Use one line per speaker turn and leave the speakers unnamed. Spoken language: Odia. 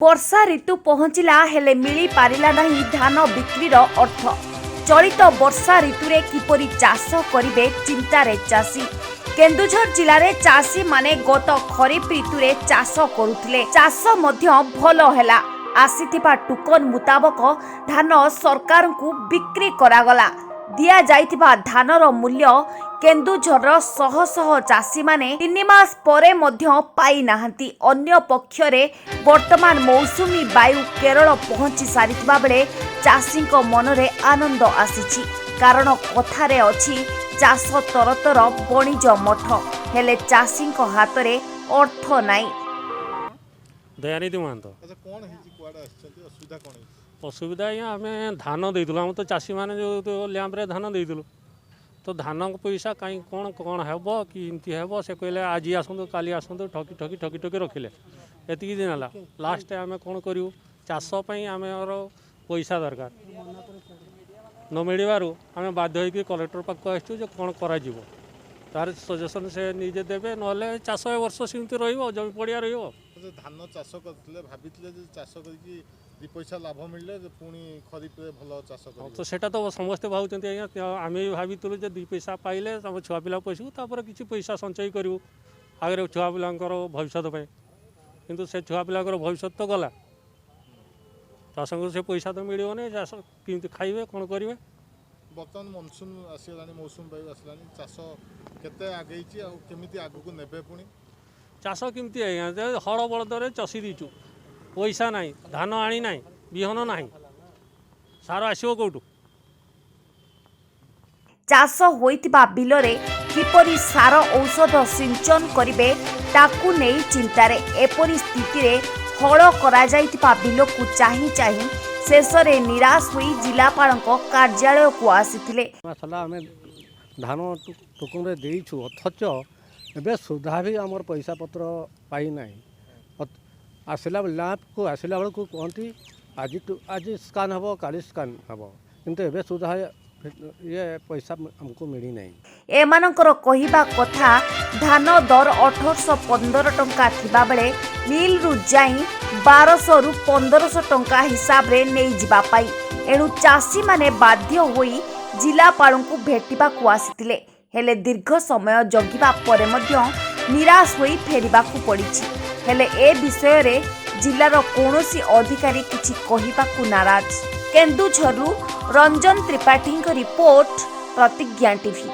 ବର୍ଷା ଋତୁ ପହଞ୍ଚିଲା, ହେଲେ ମିଳିପାରିଲା ନାହିଁ ଧାନ ବିକ୍ରିର ଅର୍ଥ। ଚଳିତ ବର୍ଷା ଋତୁରେ କିପରି ଚାଷ କରିବେ, ଚିନ୍ତାରେ ଚାଷୀ। କେନ୍ଦୁଝର ଜିଲ୍ଲାରେ ଚାଷୀମାନେ ଗତ ଖରିଫ ଋତୁରେ ଚାଷ କରୁଥିଲେ। ଚାଷ ମଧ୍ୟ ଭଲ ହେଲା। ଆସିଥିବା ଟୋକନ ମୁତାବକ ଧାନ ସରକାରଙ୍କୁ ବିକ୍ରି କରାଗଲା। ଦିଆଯାଇଥିବା ଧାନର ମୂଲ୍ୟ କେନ୍ଦୁଝରର ଶହ ଶହ ଚାଷୀମାନେ 3 ମାସ ପରେ ମଧ୍ୟ ପାଇନାହାନ୍ତି। ଅନ୍ୟ ପକ୍ଷରେ ବର୍ତ୍ତମାନ ମୌସୁମୀ ବାୟୁ କେରଳ ପହଞ୍ଚି ସାରିଥିବା ବେଳେ ଚାଷୀଙ୍କ ମନରେ ଆନନ୍ଦ ଆସିଛି। କାରଣ କଥାରେ ଅଛି, ଚାଷ ତରତର ବଣିଜ ମଠ। ହେଲେ ଚାଷୀଙ୍କ ହାତରେ ଅର୍ଥ ନାହିଁ।
ଦୟାନିଧି ମହାନ୍ତ।
ଆଚ୍ଛା, କ'ଣ ହେଇଛି? କୁଆଡ଼େ ଆସିଛନ୍ତି? ଅସୁବିଧା କ'ଣ ହେଇଛି?
ଅସୁବିଧା ଆଜ୍ଞା, ଆମେ ଧାନ ଦେଇଥିଲୁ। ଆମେ ତ ଚାଷୀମାନେ ଯେଉଁ ଲ୍ୟାମ୍ପରେ ଧାନ ଦେଇଥିଲୁ, ତ ଧାନ ପଇସା କାହିଁ କ'ଣ କ'ଣ ହେବ କି ଏମିତି ହେବ? ସେ କହିଲେ ଆଜି ଆସନ୍ତୁ, କାଲି ଆସନ୍ତୁ। ଠକି ଠକି ଠକି ଠକି ରଖିଲେ। ଏତିକି ଦିନ ହେଲା। ଲାଷ୍ଟ ଆମେ କ'ଣ କରିବୁ? ଚାଷ ପାଇଁ ଆମର ପଇସା ଦରକାର। ନ ମିଳିବାରୁ ଆମେ ବାଧ୍ୟ ହେଇକି କଲେକ୍ଟର ପାଖକୁ ଆସିଛୁ ଯେ କ'ଣ କରାଯିବ, ତାର ସଜେସନ୍ ସେ ନିଜେ ଦେବେ। ନହେଲେ ଚାଷ ଏ ବର୍ଷ ସେମିତି ରହିବ, ଜମି ପଡ଼ିଆ ରହିବ।
ଆଚ୍ଛା, ଧାନ ଚାଷ କରିଥିଲେ, ଭାବିଥିଲେ ଯେ ଚାଷ କରିକି ଦୁଇ ପଇସା ଲାଭ ମିଳିଲେ ଯେ ପୁଣି ଖରିଫରେ ଭଲ ଚାଷ
ହଁ,
କରିବେ।
ତ ସେଇଟା ତ ସମସ୍ତେ ଭାବୁଛନ୍ତି ଆଜ୍ଞା। ତ ଆମେ ବି ଭାବିଥିଲୁ ଯେ ଦୁଇ ପଇସା ପାଇଲେ ଆମ ଛୁଆ ପିଲା ପୋଷିବୁ, ତାପରେ କିଛି ପଇସା ସଞ୍ଚୟ କରିବୁ ଆଗରେ ଛୁଆ ପିଲାଙ୍କର ଭବିଷ୍ୟତ ପାଇଁ। କିନ୍ତୁ ସେ ଛୁଆ ପିଲାଙ୍କର ଭବିଷ୍ୟତ ତ ଗଲା। ଚାଷଙ୍କୁ ସେ ପଇସା ତ ମିଳିବନି। ଚାଷ କେମିତି ଖାଇବେ, କ'ଣ କରିବେ?
ବର୍ତ୍ତମାନ ମନସୁନ୍ ଆସିଗଲାଣି, ମୌସୁମୀ ବାୟୁ ଆସିଲାଣି। ଚାଷ କେତେ ଆଗେଇଛି ଆଉ କେମିତି ଆଗକୁ ନେବେ ପୁଣି?
ଚାଷ କେମିତି ଆଜ୍ଞା? ଯେ ହଳ ବଳଦରେ ଚଷି ଦେଇଛୁ, ପଇସା ନାହିଁ, ଧାନ ଆଣି ନାହିଁ, ବିହନ ନାହିଁ, ସାର ଆସିବ କେଉଁଠୁ?
ଚାଷ ହୋଇଥିବା ବିଲରେ କିପରି ସାର ଔଷଧ ସିଞ୍ଚନ କରିବେ, ତାକୁ ନେଇ ଚିନ୍ତାରେ। ଏପରି ସ୍ଥିତିରେ ହଳ କରାଯାଇଥିବା ବିଲକୁ ଚାହିଁ ଚାହିଁ ଶେଷରେ ନିରାଶ ହୋଇ ଜିଲ୍ଲାପାଳଙ୍କ କାର୍ଯ୍ୟାଳୟକୁ ଆସିଥିଲେ।
ମାସ ହେଲା ଆମେ ଧାନ ଟୋକନରେ ଦେଇଛୁ, ଅଥଚ ଏବେ ସୁଦ୍ଧା ବି ଆମର ପଇସା ପତ୍ର ପାଇନାହିଁ। ଆସିଲା ଲ୍ୟାମ୍ପକୁ ଆସିଲା ବେଳକୁ କୁହନ୍ତି ଆଜି ଆଜି ସ୍କାନ୍ ହେବ, କାଲି ସ୍କାନ୍ ହେବ, କିନ୍ତୁ ଏବେ ସୁଦ୍ଧା ଇଏ ପଇସା ଆମକୁ ମିଳିନାହିଁ।
ଏମାନଙ୍କର କହିବା କଥା, ଧାନ ଦର 1815 ଟଙ୍କା ଥିବାବେଳେ ମିଲ୍ରୁ ଯାଇ 1200ରୁ 1500 ଟଙ୍କା ହିସାବରେ ନେଇଯିବା ପାଇଁ। ଏଣୁ ଚାଷୀମାନେ ବାଧ୍ୟ ହୋଇ ଜିଲ୍ଲାପାଳଙ୍କୁ ଭେଟିବାକୁ ଆସିଥିଲେ। ହେଲେ ଦୀର୍ଘ ସମୟ ଜଗିବା ପରେ ମଧ୍ୟ ନିରାଶ ହୋଇ ଫେରିବାକୁ ପଡ଼ିଛି। ହେଲେ ଏ ବିଷୟରେ ଜିଲ୍ଲାର କୌଣସି ଅଧିକାରୀ କିଛି କହିବାକୁ ନାରାଜ। କେନ୍ଦୁଝରରୁ ରଞ୍ଜନ ତ୍ରିପାଠୀଙ୍କ ରିପୋର୍ଟ, ପ୍ରତିଜ୍ଞା ଟିଭି।